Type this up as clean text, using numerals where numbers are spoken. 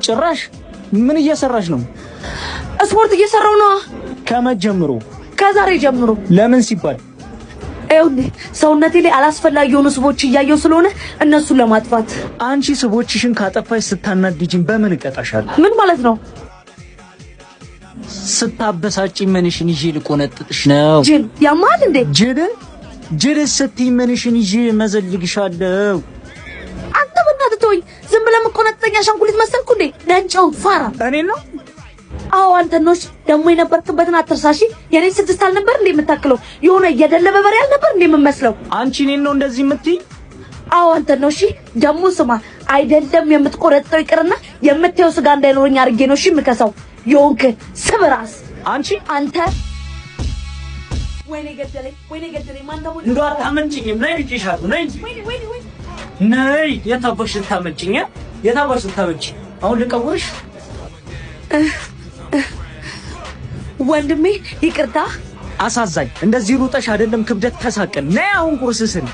ጭራሽ ምን እየሰራሽ ነው? ስፖርት እየሰራው ነው። ከመቼ ጀምሮ? ከዛሬ ጀምሮ። ለምን ሲባል? ይኸውልህ፣ ሰውነቴ ላይ አላስፈላጊ የሆኑ ስቦች እያየው ስለሆነ እነሱን ለማጥፋት። አንቺ ስቦችሽን ካጠፋሽ ስታናድጂኝ በምን እቀጣሻለሁ? ምን ማለት ነው? ስታበሳጪ ምንሽን ይዤ ልቆነጥጥሽ ነው? ጅል፣ ያማል እንዴ? ጅል ጅል ስትይ ምንሽን ይዤ መዘልግሻለሁ? አንተ በእናትህ ተወኝ። ዝም ብለህ የምትቆነጥጠኝ አሻንጉሊት መሰልኩ እንዴ? ነጫው ፋራ። እኔ ነው? አዎ፣ አንተ ነው። ደግሞ የነበርክበትን አትርሳሺ። የኔ ስድስት አልነበር እንዴ የምታክለው? የሆነ የደለበ በሬ አልነበር እንዴ የምመስለው? አንቺ እኔን ነው እንደዚህ የምትይ? አዎ፣ አንተ ነው። እሺ፣ ደግሞ ስማ፣ አይደለም የምትቆረጠው ይቅርና የምታየው ስጋ እንዳይኖረኝ አድርጌ ነው እሺ የምከሳው። የሆንክ ስብ ራስ። አንቺ። አንተ፣ ወይኔ ገደለኝ፣ ወይኔ ገደለኝ። ማን ደግሞ እንደው አታመንጭኝም። ነይ ብዬሻለሁ። ነይ እንጂ። ወይኔ ወይኔ ወይኔ። ነይ። የታባሽ ልታመንጭኝ? የታባሽ ልታመንጭ? አሁን ልቀውርሽ። ወንድሜ፣ ይቅርታ። አሳዛኝ። እንደዚህ ሩጠሽ አይደለም ክብደት ተሳቀን። ነይ አሁን ቁርስ ስሪ።